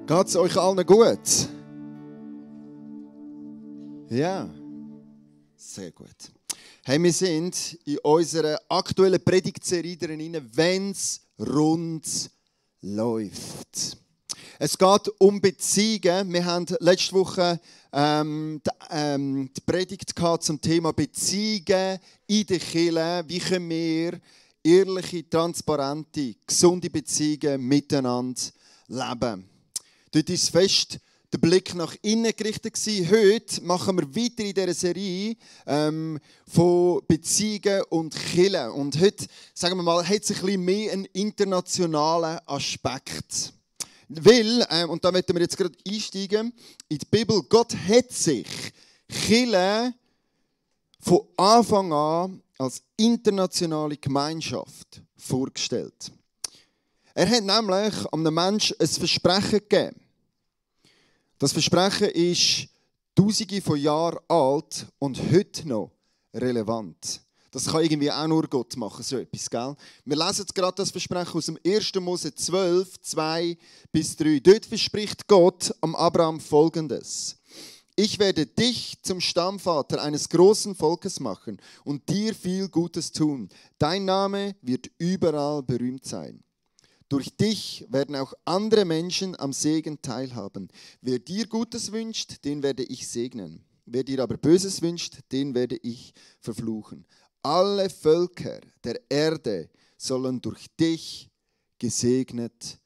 Geht es euch allen gut? Ja, sehr gut. Hey, wir sind in unserer aktuellen Predigtserie drin, wenn es rund läuft. Es geht um Beziehungen. Wir haben letzte Woche die Predigt zum Thema Beziehungen in der Kirche. Wie können wir ehrliche, transparente, gesunde Beziehungen miteinander leben? Dort ist fest der Blick nach innen gerichtet gewesen. Heute machen wir weiter in dieser Serie von Beziehungen und Kirche. Und heute, sagen wir mal, hat es ein bisschen mehr einen internationalen Aspekt. Weil, und da möchten wir jetzt gerade einsteigen, in die Bibel, Gott hat sich Kirche von Anfang an als internationale Gemeinschaft vorgestellt. Er hat nämlich einem Menschen ein Versprechen gegeben. Das Versprechen ist Tausende von Jahren alt und heute noch relevant. Das kann irgendwie auch nur Gott machen, so etwas, gell? Wir lesen jetzt gerade das Versprechen aus dem 1. Mose 12, 2-3. Dort verspricht Gott am Abraham Folgendes: Ich werde dich zum Stammvater eines großen Volkes machen und dir viel Gutes tun. Dein Name wird überall berühmt sein. Durch dich werden auch andere Menschen am Segen teilhaben. Wer dir Gutes wünscht, den werde ich segnen. Wer dir aber Böses wünscht, den werde ich verfluchen. Alle Völker der Erde sollen durch dich gesegnet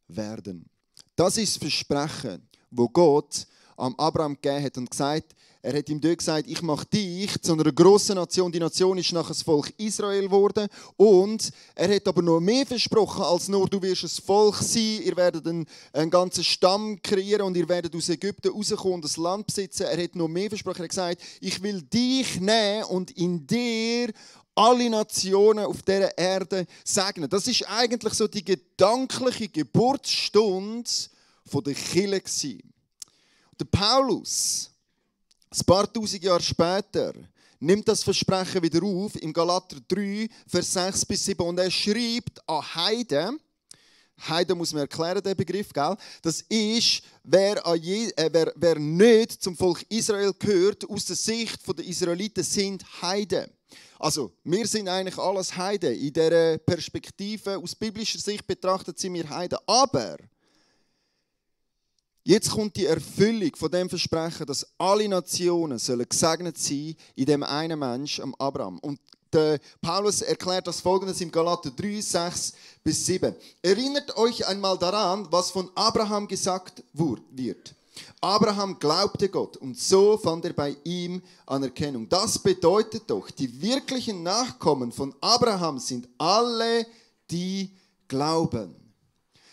werden. Das ist das Versprechen, wo Gott am Abraham gegeben hat und gesagt, er hat ihm dort gesagt, ich mache dich zu einer grossen Nation. Die Nation ist nachher das Volk Israel geworden. Und er hat aber noch mehr versprochen, als nur du wirst ein Volk sein. Ihr werdet einen ganzen Stamm kreieren und ihr werdet aus Ägypten rauskommen und das Land besitzen. Er hat noch mehr versprochen. Er hat gesagt, ich will dich nehmen und in dir alle Nationen auf dieser Erde segnen. Das ist eigentlich so die gedankliche Geburtsstunde der Kirche. Der Paulus, ein paar tausend Jahre später, nimmt das Versprechen wieder auf im Galater 3, Vers 6-7 und er schreibt an Heiden. Heiden muss man erklären, den Begriff, gell? Das ist, wer nicht zum Volk Israel gehört, aus der Sicht der Israeliten sind Heiden. Also, wir sind eigentlich alles Heiden. In dieser Perspektive, aus biblischer Sicht betrachtet, sind wir Heiden. Aber jetzt kommt die Erfüllung von dem Versprechen, dass alle Nationen sollen gesegnet sein in dem einen Menschen, am Abraham. Und der Paulus erklärt das Folgendes im Galater 3, 6-7. Erinnert euch einmal daran, was von Abraham gesagt wird. Abraham glaubte Gott und so fand er bei ihm Anerkennung. Das bedeutet doch, die wirklichen Nachkommen von Abraham sind alle, die glauben.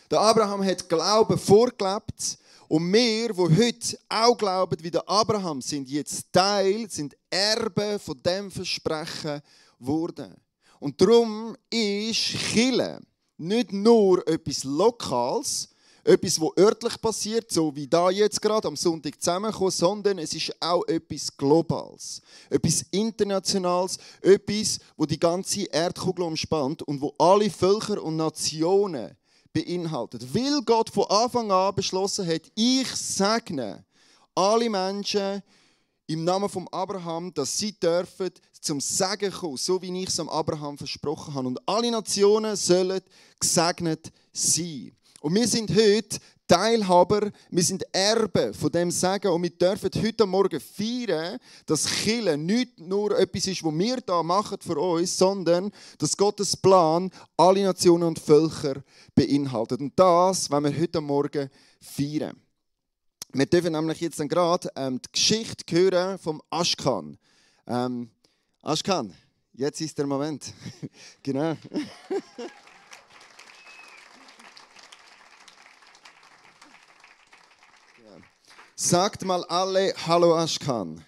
Der Abraham hat Glauben vorgelebt. Und wir, die heute auch glauben, wie der Abraham, sind jetzt Teil, sind Erbe von dem Versprechen geworden. Und darum ist Kirche nicht nur etwas Lokales, etwas, was örtlich passiert, so wie da jetzt gerade am Sonntag zusammenkommen, sondern es ist auch etwas Globales, etwas Internationales, etwas, wo die ganze Erdkugel umspannt und wo alle Völker und Nationen beinhaltet. Weil Gott von Anfang an beschlossen hat, ich segne alle Menschen im Namen von Abraham, dass sie dürfen zum Segen kommen, so wie ich es am Abraham versprochen habe. Und alle Nationen sollen gesegnet sein. Und wir sind heute Teilhaber, wir sind Erbe von dem Segen und wir dürfen heute Morgen feiern, dass Kirche nicht nur etwas ist, was wir hier machen für uns, sondern dass Gottes Plan alle Nationen und Völker beinhaltet. Und das wollen wir heute Morgen feiern. Wir dürfen nämlich jetzt dann gerade die Geschichte hören vom Ashkan. Ashkan, jetzt ist der Moment. Genau. Sagt mal alle Hallo Ashkan.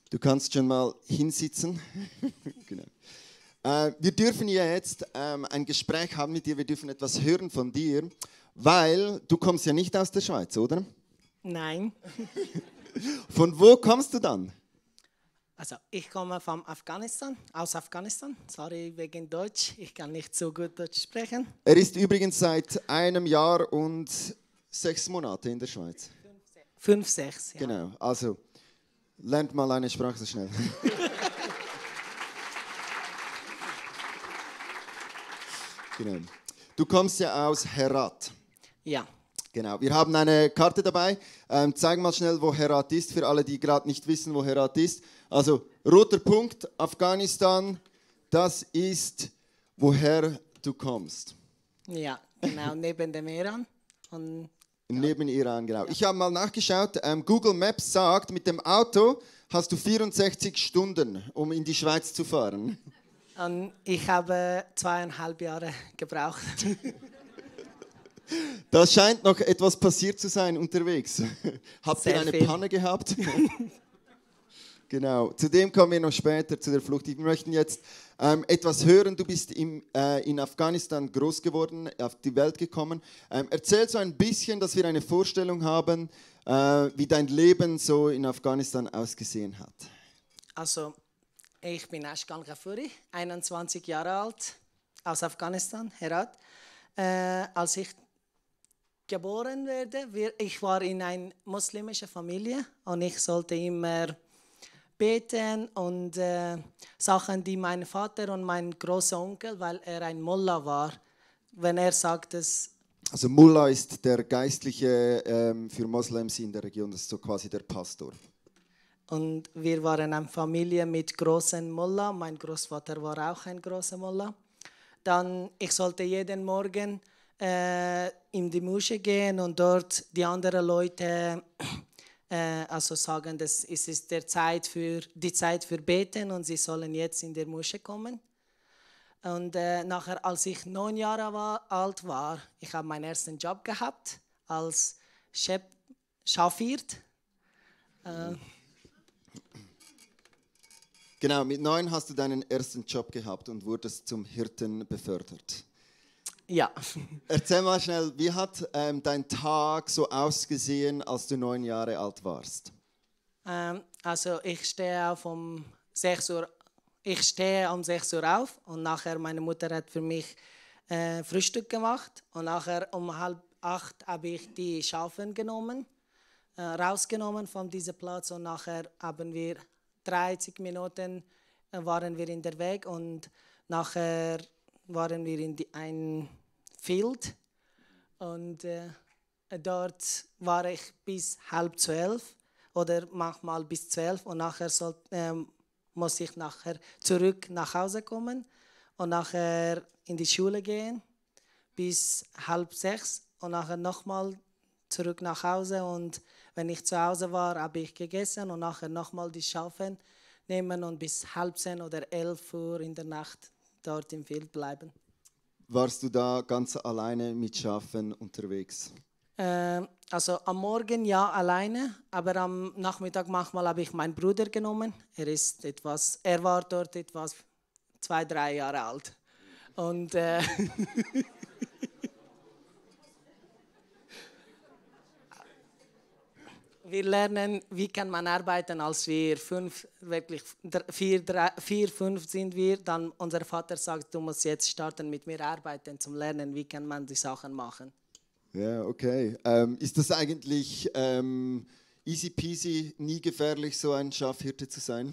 Du kannst schon mal hinsitzen. Genau. Wir dürfen jetzt ein Gespräch haben mit dir, wir dürfen etwas hören von dir, weil du kommst ja nicht aus der Schweiz, oder? Nein. Von wo kommst du dann? Also ich komme aus Afghanistan. Sorry wegen Deutsch, ich kann nicht so gut Deutsch sprechen. Er ist übrigens seit einem Jahr und 6 Monate in der Schweiz. 5, 6, ja. Genau, also lernt mal eine Sprache so schnell. Genau. Du kommst ja aus Herat. Ja, Genau. Wir haben eine Karte dabei. Zeig mal schnell, wo Herat ist, für alle, die gerade nicht wissen, wo Herat ist. Also roter Punkt, Afghanistan, das ist, woher du kommst. ja, genau, neben dem Iran. Und Neben Iran, genau. Ich habe mal nachgeschaut, Google Maps sagt, mit dem Auto hast du 64 Stunden, um in die Schweiz zu fahren. ich habe 2,5 Jahre gebraucht. Da scheint noch etwas passiert zu sein unterwegs. Habt ihr Sehr eine viel. Panne gehabt? Genau, zu dem kommen wir noch später, zu der Flucht. Wir möchten jetzt etwas hören. Du bist in Afghanistan groß geworden, auf die Welt gekommen. Erzähl so ein bisschen, dass wir eine Vorstellung haben, wie dein Leben so in Afghanistan ausgesehen hat. Also, ich bin Ashkan Ghafouri, 21 Jahre alt, aus Afghanistan, Herat. Als ich geboren werde, ich war in einer muslimischen Familie und ich sollte immer beten und Sachen, die mein Vater und mein großer Onkel, weil er ein Mullah war, wenn er sagt, dass Also Mullah ist der Geistliche für Moslems in der Region, das ist so quasi der Pastor. und wir waren eine Familie mit großen Mullah, mein Großvater war auch ein großer Mullah. Dann ich sollte jeden Morgen in die Moschee gehen und dort die anderen Leute also sagen, dass es ist die Zeit für Beten und sie sollen jetzt in der Moschee kommen. Und nachher, als ich 9 Jahre alt war, ich habe meinen ersten Job gehabt als Schafhirt. Genau, mit 9 hast du deinen ersten Job gehabt und wurdest zum Hirten befördert. Ja, Erzähl mal schnell, wie hat dein Tag so ausgesehen, als du 9 Jahre alt warst? also ich stehe um 6 Uhr. Ich stehe um 6 Uhr auf und nachher meine Mutter hat für mich Frühstück gemacht und nachher um 7:30 habe ich die Schafe genommen, rausgenommen von diesem Platz und nachher haben wir 30 Minuten waren wir in der Weg und nachher waren wir in ein Field und dort war ich bis 11:30 oder manchmal bis 12 und nachher muss ich nachher zurück nach Hause kommen und nachher in die Schule gehen bis 5:30 und nachher nochmal zurück nach Hause und wenn ich zu Hause war, habe ich gegessen und nachher nochmal die Schafe nehmen und bis 10:30 oder 11 Uhr in der Nacht dort im Feld bleiben. Warst du da ganz alleine mit Schafen unterwegs? Also am Morgen ja alleine, aber am Nachmittag manchmal habe ich meinen Bruder genommen. Er war dort etwas 2, 3 Jahre alt. Und wir lernen, wie kann man arbeiten, als wir 5, wirklich 4, 5 sind wir. Dann unser Vater sagt, du musst jetzt starten mit mir arbeiten, zum Lernen, wie kann man die Sachen machen. Ja, okay. Ist das eigentlich easy peasy, nie gefährlich, so ein Schafhirte zu sein?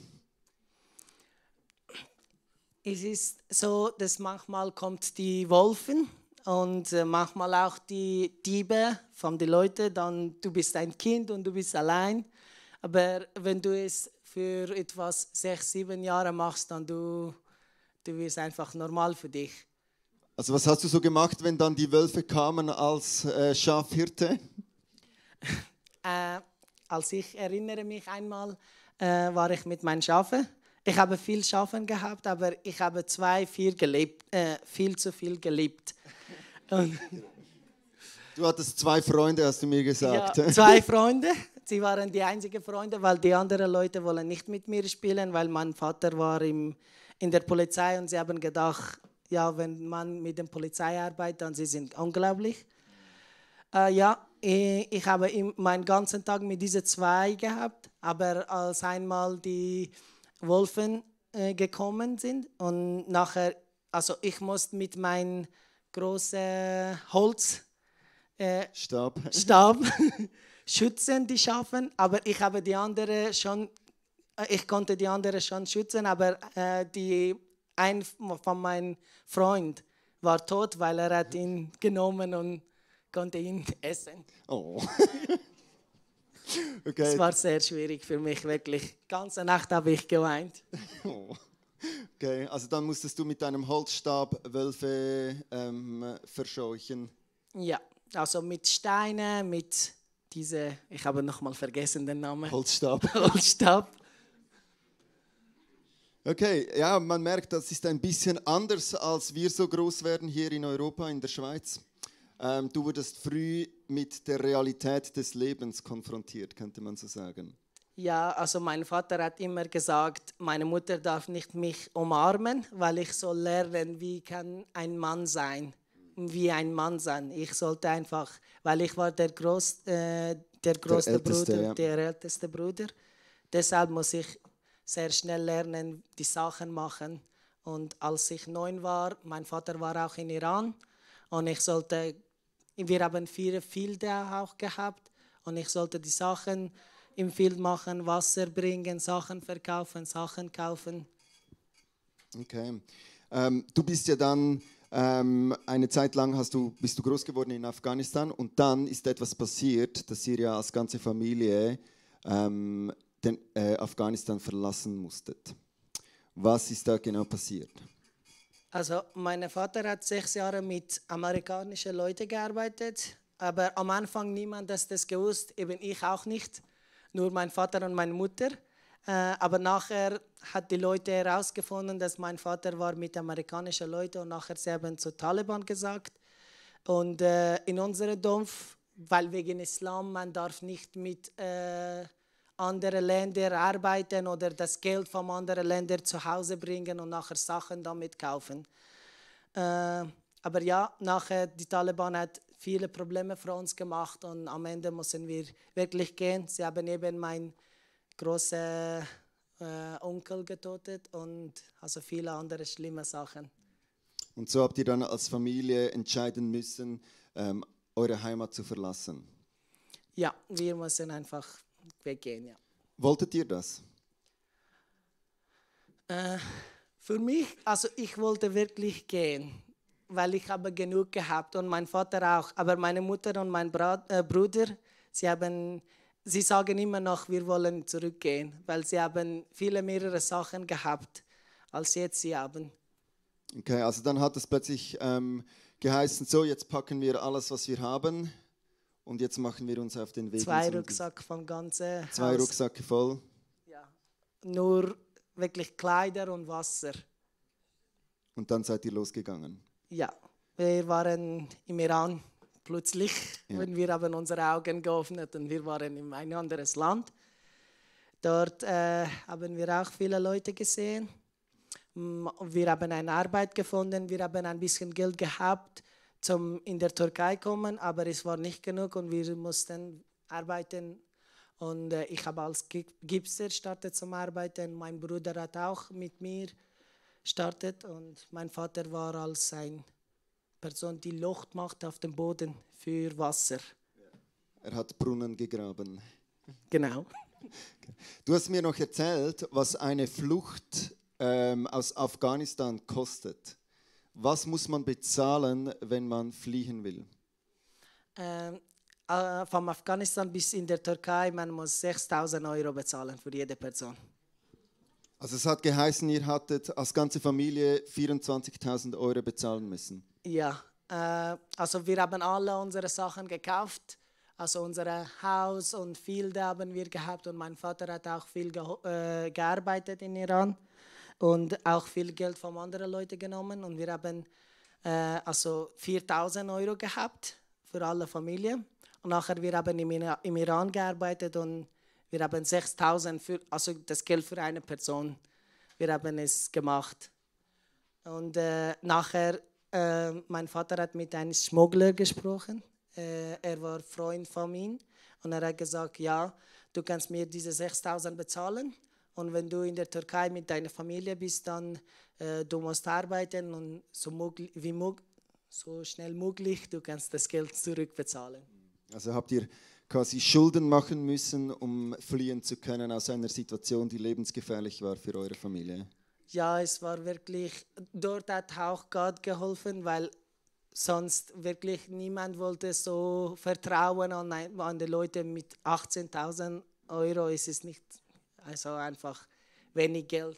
Es ist so, dass manchmal kommt die Wölfe und manchmal auch die Diebe von den Leuten. Dann du bist ein Kind und du bist allein. Aber wenn du es für etwas 6, 7 Jahre machst, dann du wirst einfach normal für dich. Also was hast du so gemacht, wenn dann die Wölfe kamen als Schafhirte? Als ich erinnere mich einmal, war ich mit meinen Schafen. Ich habe viel Schafen gehabt, aber ich habe 2, 4 viel zu viel geliebt. Und Du hattest 2 Freunde, hast du mir gesagt. ja, 2 Freunde. Sie waren die einzigen Freunde, weil die anderen Leute wollen nicht mit mir spielen, weil mein Vater war in der Polizei und sie haben gedacht, ja, wenn man mit der Polizei arbeitet, dann sie sind unglaublich. Ja, ich habe meinen ganzen Tag mit diesen 2 gehabt, aber als einmal die Wölfen gekommen sind. Und nachher, also ich musste mit meinem großen Stab. Stab schützen, die Schafen, aber ich habe die andere schon, ich konnte die andere schon schützen, aber ein von meinen Freund war tot, weil er hat ihn genommen und konnte ihn essen. Oh. Es Okay. war sehr schwierig für mich, wirklich. Die ganze Nacht habe ich geweint. Oh. Okay, also dann musstest du mit deinem Holzstab Wölfe verscheuchen. Ja, also mit Steinen, mit diese, ich habe noch mal vergessen den Namen, Holzstab. Holzstab. Okay, ja, man merkt, das ist ein bisschen anders, als wir so groß werden hier in Europa, in der Schweiz. Du wurdest früh mit der Realität des Lebens konfrontiert, könnte man so sagen. Ja, also mein Vater hat immer gesagt, meine Mutter darf nicht mich umarmen, weil ich soll lernen, wie kann ein Mann sein, wie ein Mann sein. Ich sollte einfach, weil ich war der größte Älteste, Bruder, ja. der älteste Bruder. Deshalb muss ich sehr schnell lernen, die Sachen machen. Und als ich 9 war, mein Vater war auch in Iran und wir haben 4 Felder auch gehabt und ich sollte die Sachen im Feld machen, Wasser bringen, Sachen verkaufen, Sachen kaufen. Okay. Du bist ja dann eine Zeit lang bist du groß geworden in Afghanistan und dann ist etwas passiert, dass ihr ja als ganze Familie Afghanistan verlassen musstet. Was ist da genau passiert? Also mein Vater hat 6 Jahre mit amerikanischen Leuten gearbeitet, aber am Anfang niemand hat das gewusst, eben ich auch nicht, nur mein Vater und meine Mutter. Aber nachher hat die Leute herausgefunden, dass mein Vater war mit amerikanischen Leuten und nachher sie haben zu Taliban gesagt. Und in unserem Dorf, weil wegen Islam, man darf nicht mit anderen Ländern arbeiten oder das Geld von anderen Ländern zu Hause bringen und nachher Sachen damit kaufen. Aber ja, nachher die Taliban hat viele Probleme für uns gemacht und am Ende mussten wir wirklich gehen. Sie haben eben meinen großen Onkel getötet und also viele andere schlimme Sachen. Und so habt ihr dann als Familie entscheiden müssen, eure Heimat zu verlassen. Ja, wir müssen einfach weggehen, ja. Wolltet ihr das? Für mich, also ich wollte wirklich gehen, weil ich habe genug gehabt und mein Vater auch. Aber meine Mutter und mein Bruder, sie sagen immer noch, wir wollen zurückgehen, weil sie haben mehrere Sachen gehabt, als jetzt sie haben. Okay, also dann hat es plötzlich geheißen, so jetzt packen wir alles, was wir haben und jetzt machen wir uns auf den Weg. 2 Rucksäcke vom ganzen Haus. 2 Rucksäcke voll. Ja. Nur wirklich Kleider und Wasser. Und dann seid ihr losgegangen. Ja, wir waren im Iran plötzlich, wenn wir haben unsere Augen geöffnet und wir waren in ein anderes Land. Dort haben wir auch viele Leute gesehen. Wir haben eine Arbeit gefunden, wir haben ein bisschen Geld gehabt, zum in der Türkei kommen, aber es war nicht genug und wir mussten arbeiten. Und ich habe als Gipser gestartet zum Arbeiten. Mein Bruder hat auch mit mir gestartet und mein Vater war als eine Person, die Loch macht auf dem Boden für Wasser. Er hat Brunnen gegraben. Genau. Du hast mir noch erzählt, was eine Flucht aus Afghanistan kostet. Was muss man bezahlen, wenn man fliehen will? Von Afghanistan bis in der Türkei, man muss 6.000 Euro bezahlen für jede Person. Also es hat geheißen, ihr hattet als ganze Familie 24.000 Euro bezahlen müssen. Ja, also wir haben alle unsere Sachen gekauft, also unser Haus und Felder haben wir gehabt und mein Vater hat auch viel gearbeitet in Iran und auch viel Geld von anderen Leuten genommen und wir haben also 4.000 Euro gehabt für alle Familie und nachher wir haben im Iran gearbeitet und wir haben 6.000 also das Geld für eine Person. Wir haben es gemacht und nachher mein Vater hat mit einem Schmuggler gesprochen. Er war Freund von ihm und er hat gesagt, ja, du kannst mir diese 6.000 bezahlen Und wenn du in der Türkei mit deiner Familie bist, dann du musst arbeiten und so schnell möglich du kannst das Geld zurückbezahlen. Also habt ihr quasi Schulden machen müssen, um fliehen zu können aus einer Situation, die lebensgefährlich war für eure Familie? Ja, es war wirklich, dort hat auch Gott geholfen, weil sonst wirklich niemand wollte so vertrauen an die Leute mit 18.000 Euro. Es ist nicht, also einfach wenig Geld.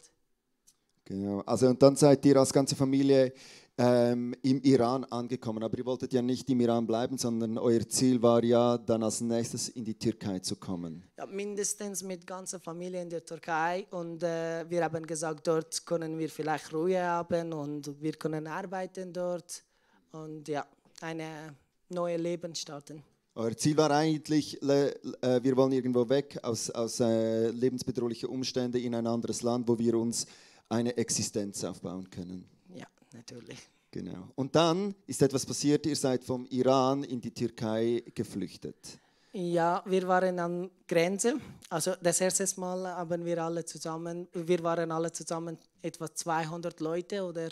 Genau. Also und dann seid ihr als ganze Familie im Iran angekommen. Aber ihr wolltet ja nicht im Iran bleiben, sondern euer Ziel war ja dann als nächstes in die Türkei zu kommen. Ja, mindestens mit ganzer Familie in der Türkei. Und wir haben gesagt, dort können wir vielleicht Ruhe haben und wir können arbeiten dort. Und ja, ein neues Leben starten. Euer Ziel war eigentlich, wir wollen irgendwo weg aus lebensbedrohlichen Umständen in ein anderes Land, wo wir uns eine Existenz aufbauen können. Ja, natürlich. Genau. Und dann ist etwas passiert, ihr seid vom Iran in die Türkei geflüchtet. Ja, wir waren an Grenze. Also das erste Mal haben wir waren alle zusammen etwa 200 Leute oder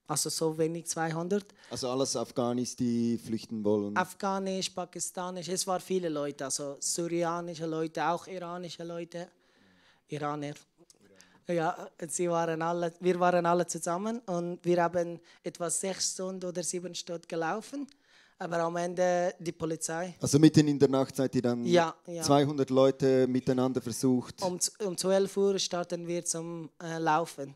also so wenig 200. Also alles Afghanis, die flüchten wollen. Afghanisch, Pakistanisch, es waren viele Leute, also syrianische Leute, auch iranische Leute, Iraner. Ja, wir waren alle zusammen und wir haben etwa 6 Stunden oder 7 Stunden gelaufen, aber am Ende die Polizei. Also mitten in der Nacht seid ihr dann Ja. 200 Leute miteinander versucht. Um 12 Uhr starten wir zum Laufen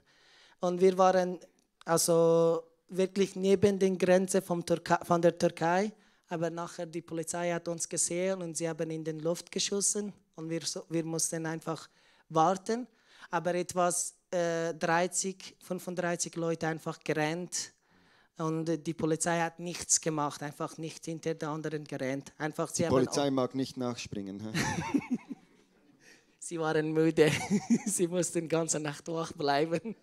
und wir waren also wirklich neben den Grenzen von der Türkei, aber nachher die Polizei hat uns gesehen und sie haben in den Luft geschossen und wir mussten einfach warten. Aber etwas 35 Leute einfach gerannt und die Polizei hat nichts gemacht, einfach nicht hinter der anderen gerannt. Einfach, Die Polizei mag nicht nachspringen. Sie waren müde, sie mussten die ganze Nacht wach bleiben.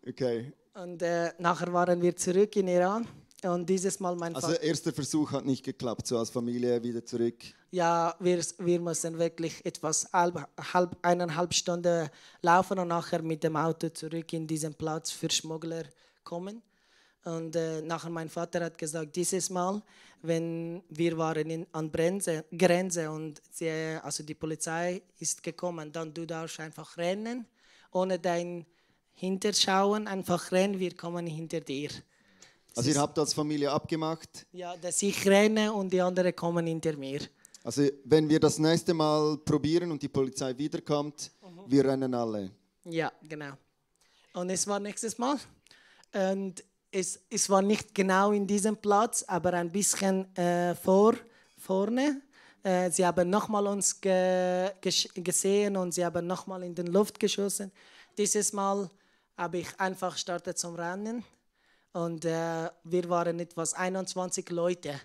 Okay. Und nachher waren wir zurück in Iran und dieses Mal mein Also Vater. erster Versuch hat nicht geklappt, so als Familie wieder zurück. Ja, wir mussten wirklich etwas 1,5 Stunden laufen und nachher mit dem Auto zurück in diesen Platz für Schmuggler kommen. Und nachher mein Vater hat gesagt, dieses Mal, wenn wir waren an Grenze und also die Polizei ist gekommen, dann du darfst einfach rennen, ohne dein Hinterschauen, einfach rennen, wir kommen hinter dir. Also ihr habt als Familie abgemacht? Ja, dass ich renne und die anderen kommen hinter mir. Also wenn wir das nächste Mal probieren und die Polizei wiederkommt, wir rennen alle. Ja, genau. Und es war nächstes Mal. Und es war nicht genau in diesem Platz, aber ein bisschen vorne. Sie haben nochmal uns gesehen und sie haben nochmal in die Luft geschossen. Dieses Mal habe ich einfach gestartet zum Rennen. Und wir waren etwas 21 Leute.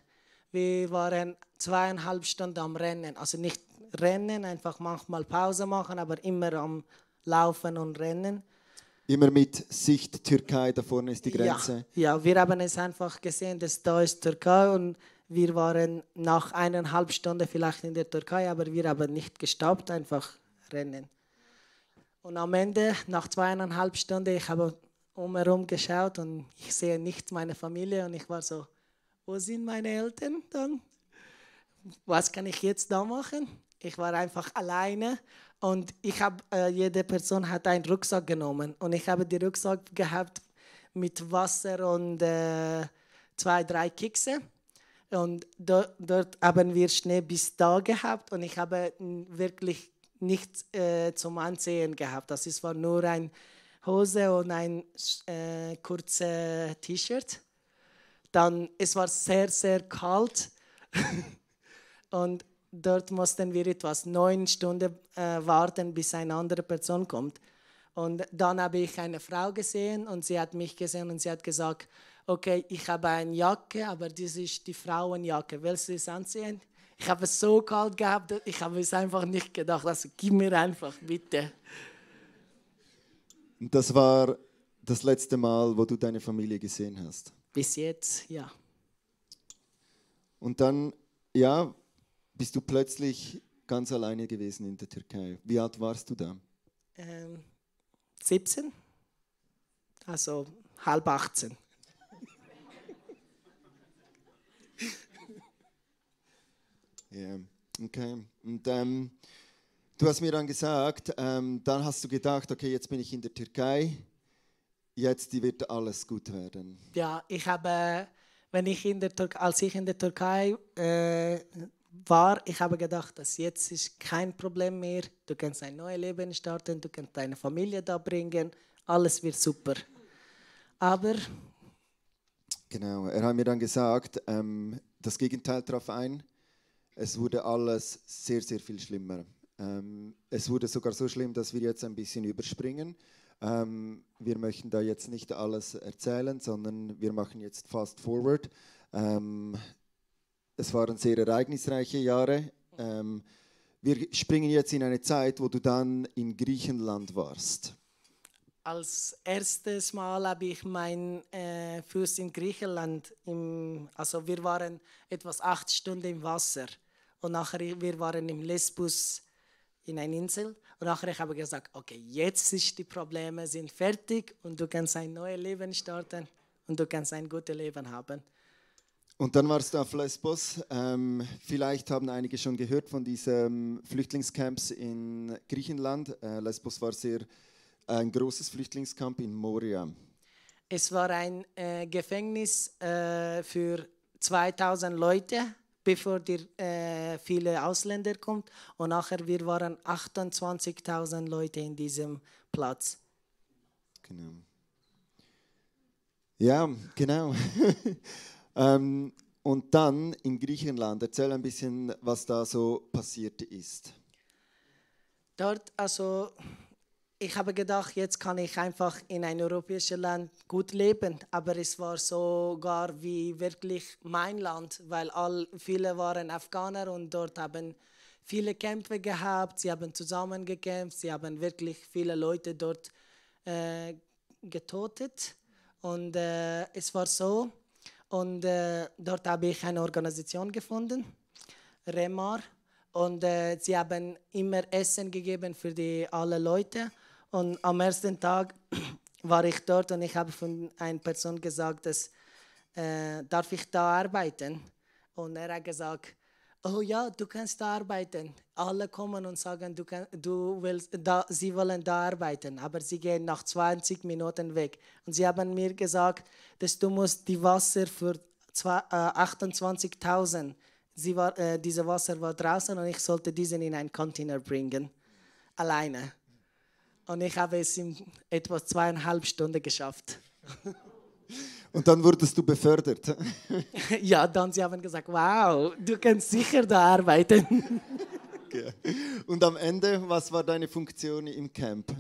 Wir waren 2,5 Stunden am Rennen. Also nicht rennen, einfach manchmal Pause machen, aber immer am Laufen und Rennen. Immer mit Sicht Türkei, da vorne ist die Grenze. Ja, wir haben es einfach gesehen, dass da ist Türkei und wir waren nach 1,5 Stunden vielleicht in der Türkei, aber wir haben nicht gestoppt, einfach rennen. Und am Ende, nach 2,5 Stunden, ich habe umherum geschaut und ich sehe nicht meine Familie und ich war so, wo sind meine Eltern dann? Was kann ich jetzt da machen? Ich war einfach alleine und jede Person hat einen Rucksack genommen und ich habe den Rucksack gehabt mit Wasser und 2, 3 Kekse und dort haben wir Schnee bis da gehabt und ich habe wirklich nichts zum Ansehen gehabt. Das war nur eine Hose und ein kurzes T-Shirt. Dann, es war sehr, sehr kalt und dort mussten wir etwas 9 Stunden warten, bis eine andere Person kommt. Und dann habe ich eine Frau gesehen und sie hat mich gesehen und sie hat gesagt, okay, ich habe eine Jacke, aber das ist die Frauenjacke. Willst du es anziehen? Ich habe es so kalt gehabt, ich habe es einfach nicht gedacht. Also gib mir einfach, bitte. Und das war das letzte Mal, wo du deine Familie gesehen hast. Bis jetzt, ja. Und dann, ja, bist du plötzlich ganz alleine gewesen in der Türkei. Wie alt warst du da? 17, also halb 18. Ja, okay. Und du hast mir dann gesagt, dann hast du gedacht, okay, jetzt bin ich in der Türkei, jetzt wird alles gut werden. Ja, ich habe, als ich in der Türkei war, ich habe gedacht, dass jetzt ist kein Problem mehr. Du kannst ein neues Leben starten, du kannst deine Familie da bringen, alles wird super. Aber Genau, er hat mir dann gesagt, das Gegenteil traf ein. Es wurde alles sehr, sehr viel schlimmer. Es wurde sogar so schlimm, dass wir jetzt ein bisschen überspringen. Wir möchten da jetzt nicht alles erzählen, sondern wir machen jetzt fast forward. Es waren sehr ereignisreiche Jahre. Wir springen jetzt in eine Zeit, wo du dann in Griechenland warst. als erstes Mal habe ich meinen Fuß in Griechenland, also wir waren etwas 8 Stunden im Wasser und nachher wir waren im Lesbos in einer Insel und nachher habe ich gesagt, okay, jetzt sind die Probleme sind fertig und du kannst ein neues Leben starten und du kannst ein gutes Leben haben. Und dann warst du auf Lesbos. Vielleicht haben einige schon gehört von diesen Flüchtlingscamps in Griechenland. Lesbos war ein großes Flüchtlingscamp in Moria. Es war ein Gefängnis für 2000 Leute, bevor viele Ausländer kommen. Und nachher wir waren 28.000 Leute in diesem Platz. Genau. Ja, genau. Und dann in Griechenland, erzähl ein bisschen, was da so passiert ist. Dort, also, ich habe gedacht, jetzt kann ich einfach in ein europäisches Land gut leben, aber es war sogar wie wirklich mein Land, weil viele waren Afghaner und dort haben viele Kämpfe gehabt, sie haben zusammen gekämpft, sie haben wirklich viele Leute dort getötet und es war so und dort habe ich eine Organisation gefunden, Remar, und sie haben immer Essen gegeben für alle Leute. Und am ersten Tag war ich dort und ich habe von einer Person gesagt, dass, darf ich da arbeiten? Und er hat gesagt, oh ja, du kannst da arbeiten. Alle kommen und sagen, sie wollen da arbeiten, aber sie gehen nach 20 Minuten weg. Und sie haben mir gesagt, dass du musst die Wasser für 28.000, diese Wasser war draußen und ich sollte diesen in einen Container bringen, alleine. Und ich habe es in etwa 2,5 Stunden geschafft. Und dann wurdest du befördert. Ja, dann sie haben gesagt, wow, du kannst sicher da arbeiten. Okay. Und am Ende, was war deine Funktion im Camp?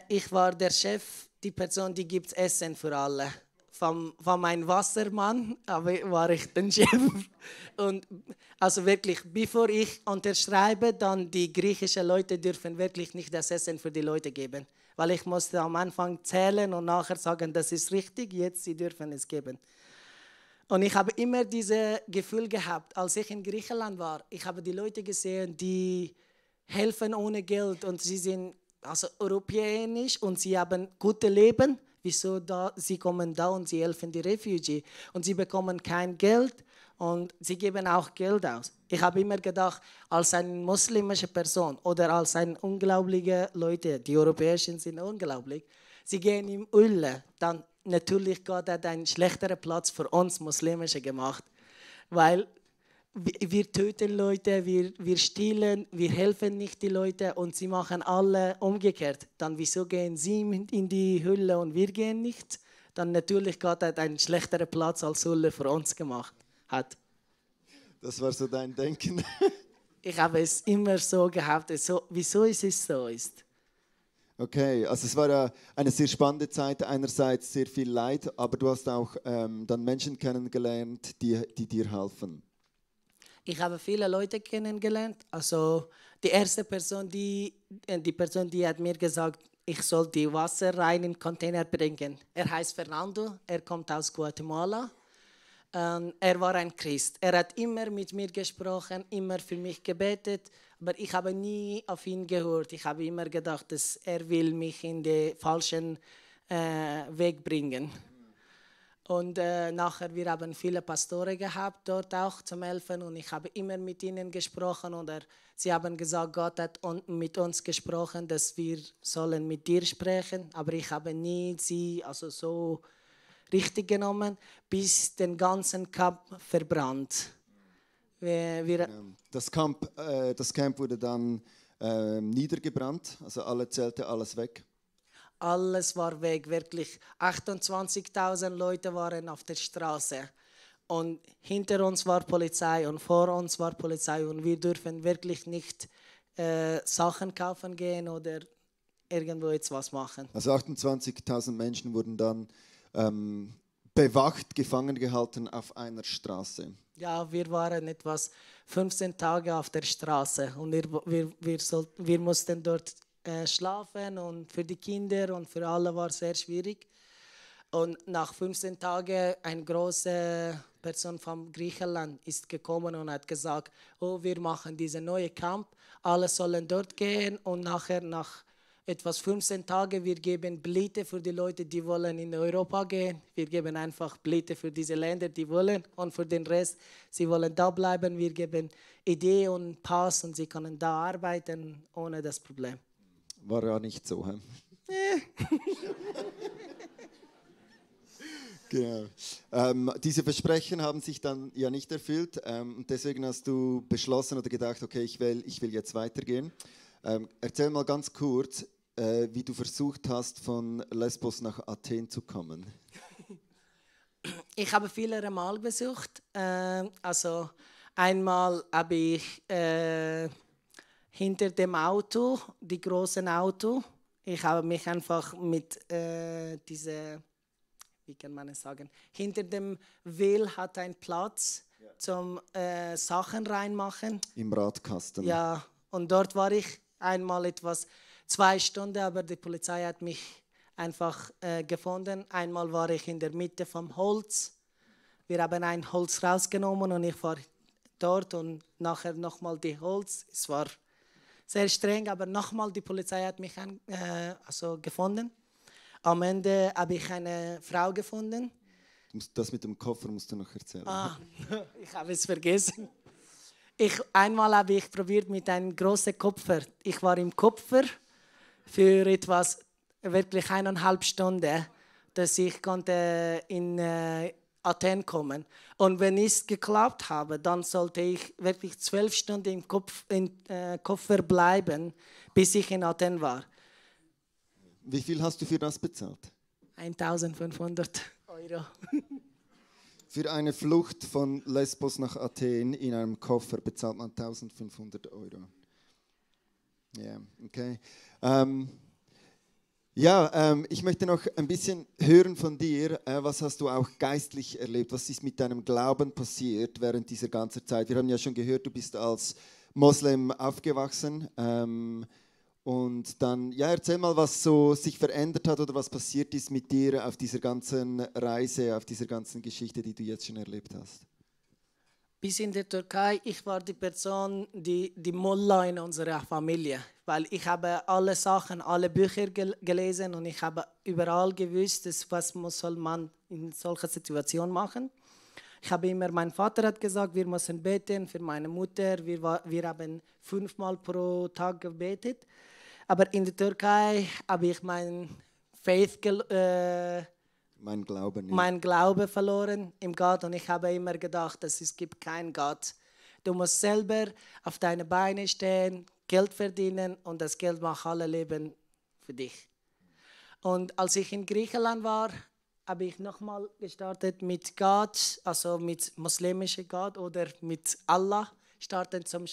Ich war der Chef, die Person, die gibt Essen für alle. Von meinem Wassermann war ich der Chef. Und also wirklich, bevor ich unterschreibe, dann die griechischen Leute dürfen wirklich nicht das Essen für die Leute geben. Weil ich musste am Anfang zählen und nachher sagen, das ist richtig, jetzt sie dürfen es geben. Und ich habe immer dieses Gefühl gehabt, als ich in Griechenland war, ich habe die Leute gesehen, die helfen ohne Geld und sie sind also europäisch und sie haben gutes Leben. Wieso sie kommen da und sie helfen die Refugees und sie bekommen kein Geld und sie geben auch Geld aus. Ich habe immer gedacht, als eine muslimische Person oder als ein unglaubliche Leute, die Europäischen sind unglaublich, sie gehen im Öl, dann natürlich Gott hat einen schlechteren Platz für uns Muslimische gemacht, weil wir töten Leute, wir stehlen, wir helfen nicht die Leute und sie machen alle umgekehrt. Dann wieso gehen sie in die Hölle und wir gehen nicht? Dann natürlich Gott hat einen schlechteren Platz als Hölle für uns gemacht hat. Das war so dein Denken. Ich habe es immer so gehabt, wieso ist es so ist. Okay, also es war eine sehr spannende Zeit, einerseits sehr viel Leid, aber du hast auch dann Menschen kennengelernt, die dir halfen. Ich habe viele Leute kennengelernt. Also die erste Person, die hat mir gesagt, ich soll die Wasser rein in den Container bringen. Er heißt Fernando, er kommt aus Guatemala. Er war ein Christ. Er hat immer mit mir gesprochen, immer für mich gebetet, aber ich habe nie auf ihn gehört. Ich habe immer gedacht, dass er will mich in den falschen Weg bringen. Und nachher, wir haben viele Pastoren gehabt, dort auch zum Helfen. Und ich habe immer mit ihnen gesprochen. Oder sie haben gesagt, Gott hat mit uns gesprochen, dass wir sollen mit dir sprechen. Aber ich habe nie sie so richtig genommen, bis den ganzen Camp verbrannt. Das Camp wurde dann niedergebrannt, also alle Zelte, alles weg. Alles war weg, wirklich. 28.000 Leute waren auf der Straße. Und hinter uns war Polizei und vor uns war Polizei. Und wir dürfen wirklich nicht Sachen kaufen gehen oder irgendwo jetzt was machen. Also 28.000 Menschen wurden dann bewacht, gefangen gehalten auf einer Straße. Ja, wir waren etwas 15 Tage auf der Straße. Und wir mussten dort schlafen und für die Kinder und für alle war es sehr schwierig. Und nach 15 Tagen eine große Person von Griechenland ist gekommen und hat gesagt, oh, wir machen diesen neuen Camp, alle sollen dort gehen und nachher nach etwas 15 Tagen, wir geben Blite für die Leute, die wollen in Europa gehen. Wir geben einfach Blite für diese Länder, die wollen und für den Rest, sie wollen da bleiben. Wir geben Idee und Pass und sie können da arbeiten ohne das Problem. War ja nicht so, hä? Genau. Diese Versprechen haben sich dann ja nicht erfüllt und deswegen hast du beschlossen oder gedacht, okay, ich will jetzt weitergehen. Erzähl mal ganz kurz, wie du versucht hast, von Lesbos nach Athen zu kommen. Ich habe viele Mal besucht. Also einmal habe ich hinter dem Auto, die großen Auto, ich habe mich einfach mit diese, wie kann man es sagen, hinter dem Wheel hat ein Platz zum Sachen reinmachen. Im Radkasten. Ja, und dort war ich einmal etwas 2 Stunden, aber die Polizei hat mich einfach gefunden. Einmal war ich in der Mitte vom Holz. Wir haben ein Holz rausgenommen und ich war dort und nachher nochmal die Holz. Es war sehr streng, aber nochmal die Polizei hat mich gefunden. Am Ende habe ich eine Frau gefunden. Das mit dem Koffer musst du noch erzählen. Ich habe es vergessen. Einmal habe ich probiert mit einem großen Koffer. Ich war im Koffer für etwas wirklich 1,5 Stunden, dass ich konnte in Athen kommen. Und wenn ich es geklappt habe, dann sollte ich wirklich 12 Stunden im Koffer bleiben, bis ich in Athen war. Wie viel hast du für das bezahlt? 1.500 €. Für eine Flucht von Lesbos nach Athen in einem Koffer bezahlt man 1.500 €. Ja, okay. Ich möchte noch ein bisschen hören von dir. Was hast du auch geistlich erlebt? Was ist mit deinem Glauben passiert während dieser ganzen Zeit? Wir haben ja schon gehört, du bist als Moslem aufgewachsen. Und dann, erzähl mal, was so sich verändert hat oder was passiert ist mit dir auf dieser ganzen Reise, auf dieser ganzen Geschichte, die du jetzt schon erlebt hast. Bis in der Türkei, ich war die Person, die Mullah in unserer Familie, weil ich habe alle Sachen, alle Bücher gelesen und ich habe überall gewusst, was soll man in solcher Situation machen. Ich habe immer, mein Vater hat gesagt, wir müssen beten für meine Mutter. Wir haben 5-mal pro Tag gebetet. Aber in der Türkei habe ich mein Glaube verloren im Gott und ich habe immer gedacht, dass es gibt keinen Gott. Du musst selber auf deine Beine stehen, Geld verdienen und das Geld macht alle Leben für dich. Und als ich in Griechenland war, habe ich nochmal gestartet mit Gott, also mit muslimischem Gott oder mit Allah, starten zum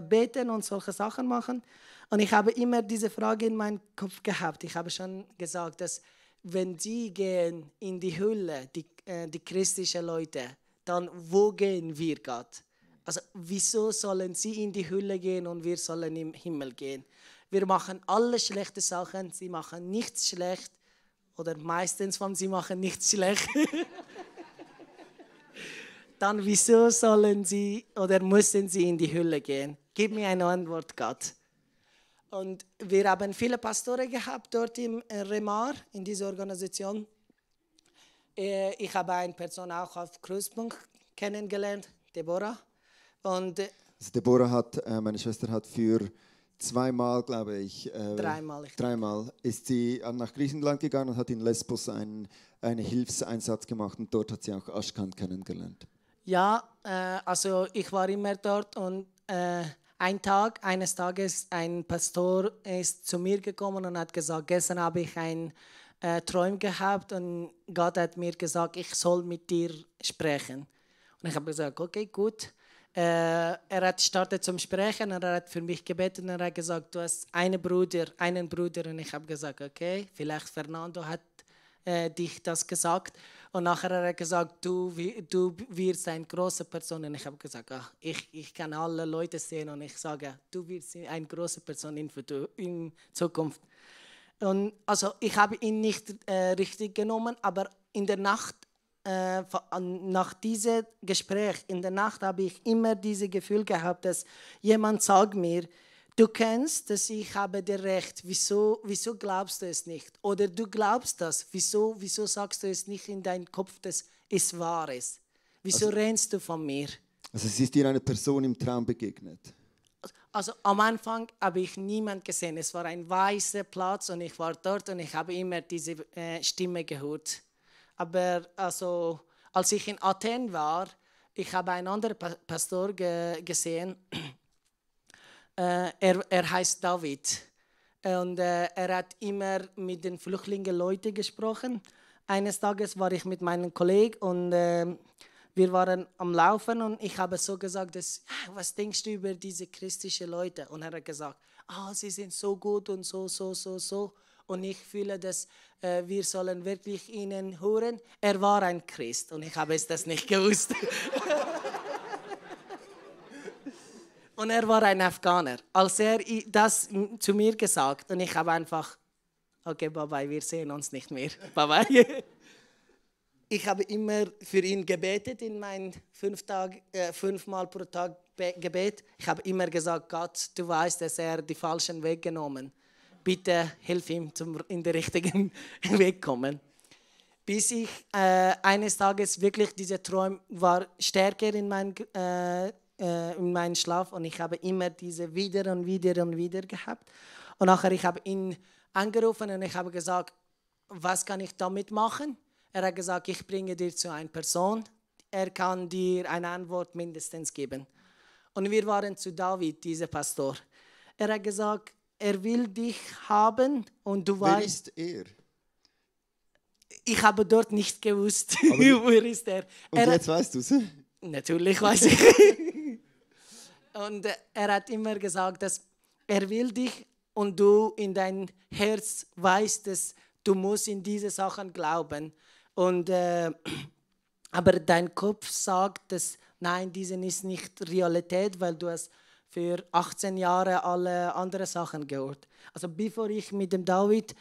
Beten und solche Sachen machen. Und ich habe immer diese Frage in meinem Kopf gehabt. Ich habe schon gesagt, dass wenn sie gehen in die Hölle, die christlichen Leute, dann wo gehen wir, Gott? Also wieso sollen sie in die Hölle gehen und wir sollen im Himmel gehen? Wir machen alle schlechte Sachen, sie machen nichts schlecht oder meistens, wenn sie machen nichts schlecht. dann wieso sollen sie oder müssen sie in die Hölle gehen? Gib mir eine Antwort, Gott. Und wir haben viele Pastoren gehabt dort im Remar, in dieser Organisation. Ich habe eine Person auch auf Kruispunkt kennengelernt, Deborah. Und Also Deborah hat, meine Schwester hat für zweimal, glaube ich, dreimal ist sie nach Griechenland gegangen und hat in Lesbos einen Hilfseinsatz gemacht und dort hat sie auch Ashkan kennengelernt. Ja, also ich war immer dort und eines Tages ein Pastor ist zu mir gekommen und hat gesagt, gestern habe ich einen Traum gehabt und Gott hat mir gesagt, ich soll mit dir sprechen. Und ich habe gesagt, okay, gut. Er hat gestartet zum Sprechen und er hat für mich gebetet und er hat gesagt, du hast einen Bruder. Und ich habe gesagt, okay, vielleicht Fernando hat dich das gesagt. Und nachher hat er gesagt, du wirst eine große Person. Und ich habe gesagt, ich kann alle Leute sehen und ich sage, du wirst eine große Person in Zukunft. Und also ich habe ihn nicht richtig genommen, aber in der Nacht, nach diesem Gespräch, in der Nacht habe ich immer dieses Gefühl gehabt, dass jemand sagt mir, du kennst, dass ich habe dir Recht, wieso glaubst du es nicht? Oder du glaubst das, wieso sagst du es nicht in deinem Kopf, dass es wahr ist? Wieso rennst du von mir? Also es ist dir eine Person im Traum begegnet? Also am Anfang habe ich niemanden gesehen. Es war ein weißer Platz und ich war dort und ich habe immer diese Stimme gehört. Aber also, als ich in Athen war, ich habe einen anderen Pastor gesehen. Er heißt David. Und er hat immer mit den Flüchtlingen Leuten gesprochen. Eines Tages war ich mit meinem Kollegen und wir waren am Laufen und ich habe so gesagt, was denkst du über diese christlichen Leute? Und er hat gesagt, sie sind so gut und so. Und ich fühle, dass wir sollen wirklich ihnen hören. Er war ein Christ und ich habe das nicht gewusst. Und er war ein Afghaner. Als er das zu mir gesagt und ich habe einfach, okay, bye-bye, wir sehen uns nicht mehr. Bye-bye. Ich habe immer für ihn gebetet in meinen 5-mal pro Tag Gebet. Ich habe immer gesagt, Gott, du weißt, dass er den falschen Weg genommen. Bitte hilf ihm in den richtigen Weg kommen. Bis ich eines Tages wirklich dieser Traum war stärker in meinen Schlaf und ich habe immer diese wieder und wieder gehabt. Und nachher ich habe ihn angerufen und ich habe gesagt, was kann ich damit machen? Er hat gesagt, ich bringe dir zu einer Person. Er kann dir eine Antwort mindestens geben. Und wir waren zu David, dieser Pastor. Er hat gesagt, er will dich haben und du weißt... Wer ist er? Ich habe dort nicht gewusst, wer ist er. Und jetzt weißt du es? Natürlich weiß ich. Und er hat immer gesagt, dass er will dich und du in dein Herz weißt, dass du musst in diese Sachen glauben. Und, aber dein Kopf sagt, dass nein, diese ist nicht Realität, weil du hast für 18 Jahre alle anderen Sachen gehört. Also bevor ich mit dem David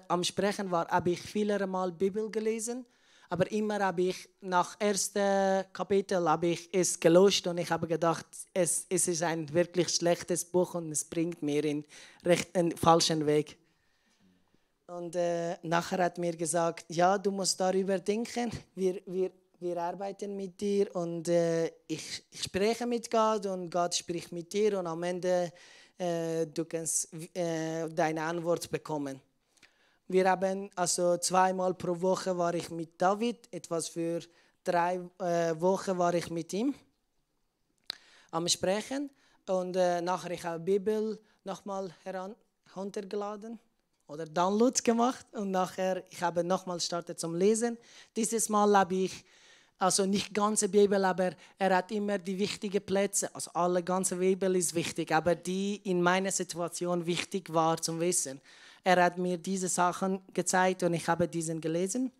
am Sprechen war, habe ich viele Mal Bibel gelesen. Aber immer habe ich nach ersten Kapitel habe ich es gelöscht und ich habe gedacht, es ist ein wirklich schlechtes Buch und es bringt mir in einen falschen Weg. Und nachher hat mir gesagt, ja, du musst darüber denken, wir arbeiten mit dir und ich spreche mit Gott und Gott spricht mit dir und am Ende du kannst deine Antwort bekommen. Wir haben also 2-mal pro Woche war ich mit David, etwas für 3 Wochen war ich mit ihm am Sprechen und nachher ich habe die Bibel nochmal heruntergeladen oder Downloads gemacht und nachher ich habe nochmal gestartet zum Lesen. Dieses Mal habe ich also nicht die ganze Bibel, aber er hat immer die wichtigen Plätze. Also alle ganze Bibel ist wichtig, aber die in meiner Situation wichtig war zum Wissen. Er hat mir diese Sachen gezeigt und ich habe diesen gelesen.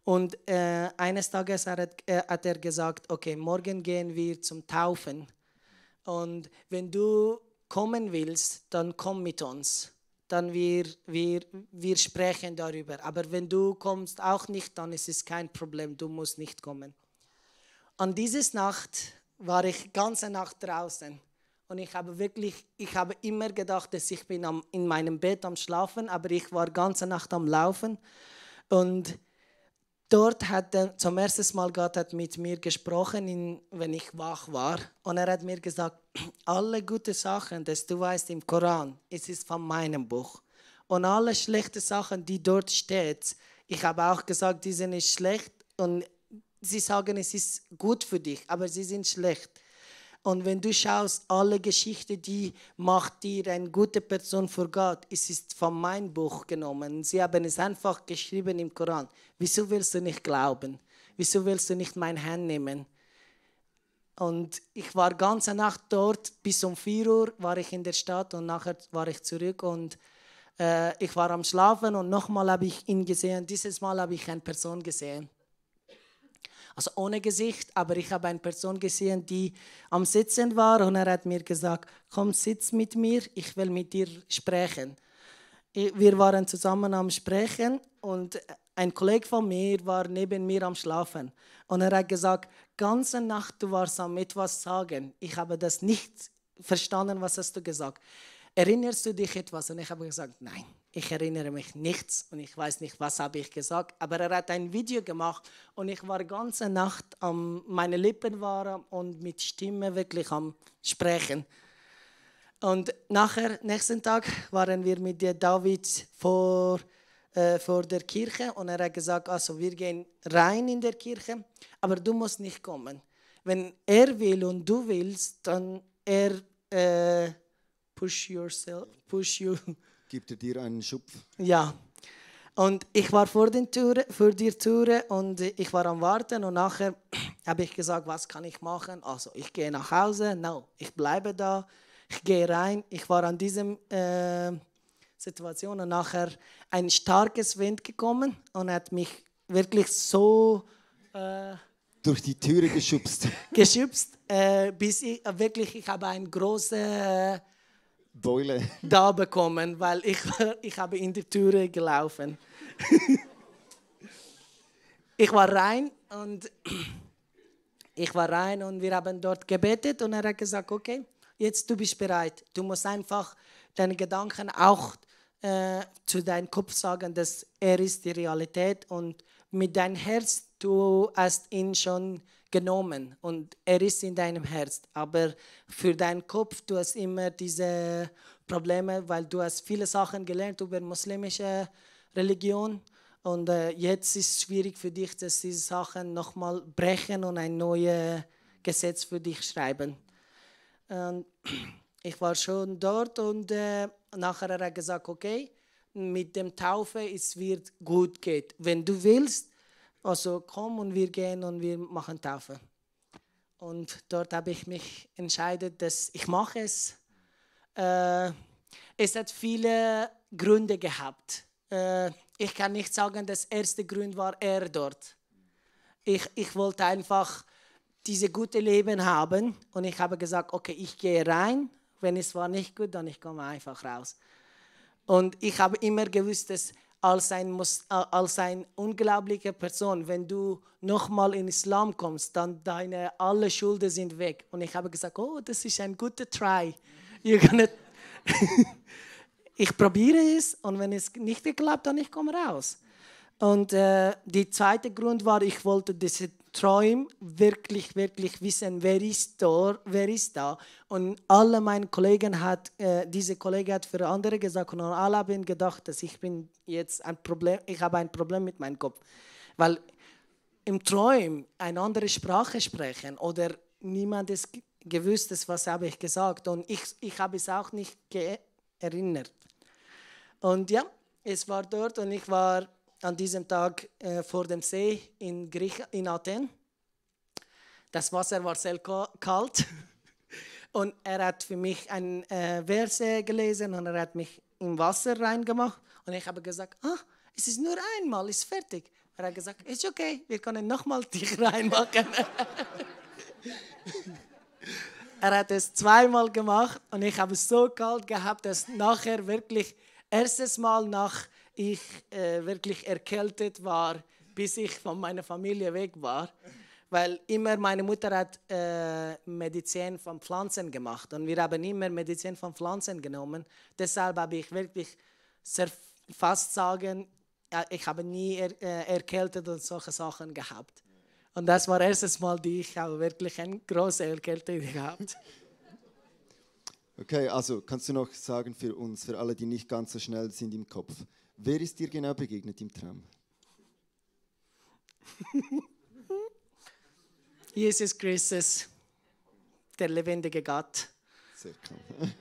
Und eines Tages hat er gesagt, okay, morgen gehen wir zum Taufen. Und wenn du kommen willst, dann komm mit uns. Dann wir sprechen darüber. Aber wenn du kommst auch nicht, dann ist es kein Problem, du musst nicht kommen. an dieser Nacht war ich ganze Nacht draußen. Und ich habe immer gedacht, dass ich bin in meinem Bett am Schlafen, aber ich war ganze Nacht am Laufen. Und dort hat zum ersten Mal Gott hat mit mir gesprochen, wenn ich wach war. Und er hat mir gesagt, alle gute Sachen, das du weißt im Koran, es ist von meinem Buch. Und alle schlechte Sachen, die dort stehen, ich habe auch gesagt, die sind nicht schlecht. Und sie sagen, es ist gut für dich, aber sie sind schlecht. Und wenn du schaust, alle Geschichten, die macht dir eine gute Person für Gott, es ist von meinem Buch genommen. Sie haben es einfach geschrieben im Koran. Wieso willst du nicht glauben? Wieso willst du nicht meine Hand nehmen? Und ich war ganze Nacht dort, bis um 4 Uhr war ich in der Stadt und nachher war ich zurück und ich war am Schlafen und nochmal habe ich ihn gesehen. Dieses Mal habe ich eine Person gesehen. Also ohne Gesicht, aber ich habe eine Person gesehen, die am Sitzen war und er hat mir gesagt, komm, sitz mit mir, ich will mit dir sprechen. Wir waren zusammen am Sprechen und ein Kollege von mir war neben mir am Schlafen. Und er hat gesagt, ganze Nacht du warst am etwas sagen. Ich habe das nicht verstanden, was hast du gesagt. Erinnerst du dich etwas? Und ich habe gesagt, nein. Ich erinnere mich nichts und ich weiß nicht, was habe ich gesagt. Aber er hat ein Video gemacht und ich war ganze Nacht meine Lippen waren und mit Stimme wirklich am Sprechen. Und nächsten Tag waren wir mit David vor der Kirche und er hat gesagt, also wir gehen rein in der Kirche, aber du musst nicht kommen. Wenn er will und du willst, dann push you. Gibt er dir einen Schubs? Ja. Und ich war vor die Tür und ich war am Warten und nachher habe ich gesagt, was kann ich machen? Also ich gehe nach Hause, ich bleibe da, ich gehe rein. Ich war an diesem Situation und nachher ein starkes Wind gekommen und hat mich wirklich so durch die Türe geschubst. Bis ich habe eine große Beule da bekommen, weil ich habe in die Türe gelaufen. Ich war rein und wir haben dort gebetet und er hat gesagt, okay, jetzt du bist bereit. Du musst einfach deine Gedanken auch zu deinem Kopf sagen, dass er ist die Realität und mit deinem Herz du hast ihn schon genommen und er ist in deinem Herz. Aber für deinen Kopf, du hast immer diese Probleme, weil du hast viele Sachen gelernt über muslimische Religion und jetzt ist es schwierig für dich, dass diese Sachen nochmal brechen und ein neues Gesetz für dich schreiben. Ich war schon dort und nachher hat er gesagt, okay, mit dem Taufe es wird gut gehen. Wenn du willst, also komm und wir gehen und wir machen Taufe. Und dort habe ich mich entschieden, dass ich mache es. Es hat viele Gründe gehabt. Ich kann nicht sagen, dass der erste Grund war er dort. Ich wollte einfach dieses gute Leben haben und ich habe gesagt, okay, ich gehe rein. Wenn es war nicht gut, dann ich komme einfach raus. Und ich habe immer gewusst, dass als eine unglaubliche Person, wenn du nochmal in Islam kommst, dann deine alle Schulden sind weg. Und ich habe gesagt, oh, das ist ein guter Try. Ich probiere es und wenn es nicht geklappt, dann ich komme raus. Und der zweite Grund war, ich wollte diese Träume wirklich wissen, wer ist da. Und alle meine Kollegen diese Kollege hat für andere gesagt und alle haben gedacht, dass ich habe ein Problem mit meinem Kopf. Weil im Traum eine andere Sprache sprechen oder niemand ist gewusst, was habe ich gesagt und ich habe es auch nicht erinnert. Und ja, es war dort und ich war an diesem Tag vor dem See in Athen. Das Wasser war sehr kalt und er hat für mich ein Verse gelesen und er hat mich im Wasser reingemacht und ich habe gesagt, es ist nur einmal, ist fertig. Er hat gesagt, ist okay, wir können nochmal dich reinmachen. Er hat es zweimal gemacht und ich habe es so kalt gehabt, dass nachher wirklich erstes Mal nach ich wirklich erkältet war, bis ich von meiner Familie weg war, weil immer meine Mutter hat Medizin von Pflanzen gemacht und wir haben immer Medizin von Pflanzen genommen. Deshalb habe ich wirklich fast sagen, ich habe nie erkältet und solche Sachen gehabt. Und das war das erste Mal, die ich habe wirklich eine große Erkältung gehabt. Okay, also kannst du noch sagen für uns, für alle, die nicht ganz so schnell sind im Kopf, wer ist dir genau begegnet im Traum? Jesus Christus, der lebendige Gott. Sehr cool.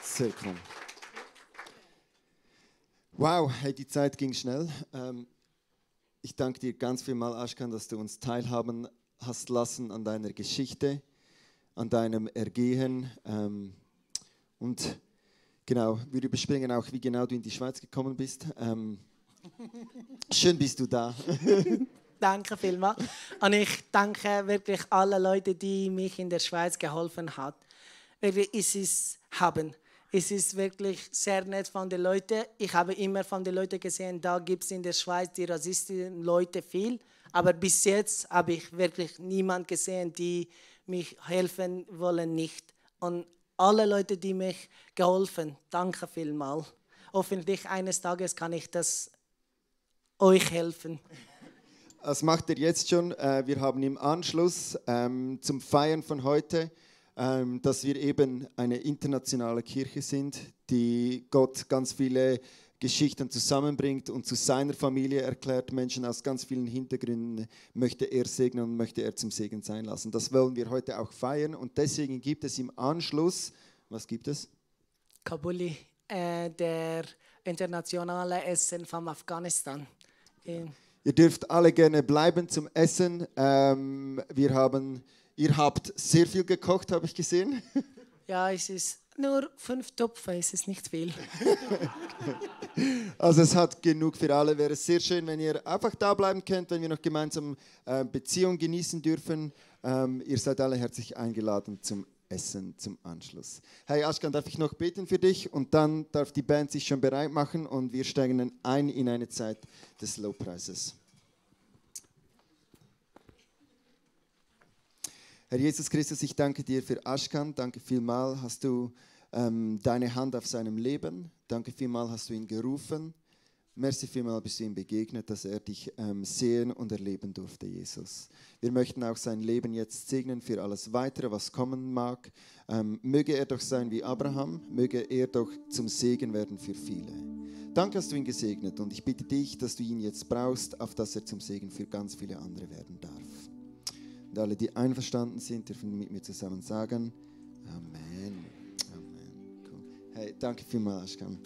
Sehr cool. Wow, hey, die Zeit ging schnell. Ich danke dir ganz vielmals, Ashkan, dass du uns teilhaben hast lassen an deiner Geschichte, an deinem Ergehen. Und genau, wir überspringen auch, wie genau du in die Schweiz gekommen bist. Schön bist du da. Danke vielmals. Und ich danke wirklich allen Leuten, die mich in der Schweiz geholfen haben. Es ist wirklich sehr nett von den Leuten. Ich habe immer von den Leuten gesehen, da gibt es in der Schweiz die rassistischen Leute viel. Aber bis jetzt habe ich wirklich niemanden gesehen, die mich helfen wollen nicht. Und alle Leute, die mich geholfen, danke vielmals. Hoffentlich eines Tages kann ich das euch helfen. Das macht er jetzt schon. Wir haben im Anschluss zum Feiern von heute, dass wir eben eine internationale Kirche sind, die Gott ganz viele Geschichten zusammenbringt und zu seiner Familie erklärt. Menschen aus ganz vielen Hintergründen möchte er segnen und möchte er zum Segen sein lassen. Das wollen wir heute auch feiern und deswegen gibt es im Anschluss, was gibt es? Kabuli, der internationale Essen von Afghanistan. Ihr dürft alle gerne bleiben zum Essen. Ihr habt sehr viel gekocht, habe ich gesehen. Ja, es ist nur 5 Töpfe, es ist nicht viel. Also es hat genug für alle. Wäre es sehr schön, wenn ihr einfach da bleiben könnt, wenn wir noch gemeinsam Beziehung genießen dürfen. Ihr seid alle herzlich eingeladen zum Essen, zum Anschluss. Hey Ashkan, darf ich noch beten für dich? Und dann darf die Band sich schon bereit machen und wir steigen dann ein in eine Zeit des Lobpreises. Herr Jesus Christus, ich danke dir für Ashkan. Danke vielmal, hast du deine Hand auf seinem Leben. Danke vielmal, hast du ihn gerufen. Merci vielmal, bist du ihm begegnet, dass er dich sehen und erleben durfte, Jesus. Wir möchten auch sein Leben jetzt segnen für alles Weitere, was kommen mag. Möge er doch sein wie Abraham, möge er doch zum Segen werden für viele. Danke, hast du ihn gesegnet und ich bitte dich, dass du ihn jetzt brauchst, auf dass er zum Segen für ganz viele andere werden darf. Und alle, die einverstanden sind, dürfen mit mir zusammen sagen, Amen. Amen. Cool. Hey, danke vielmals, Ashkan.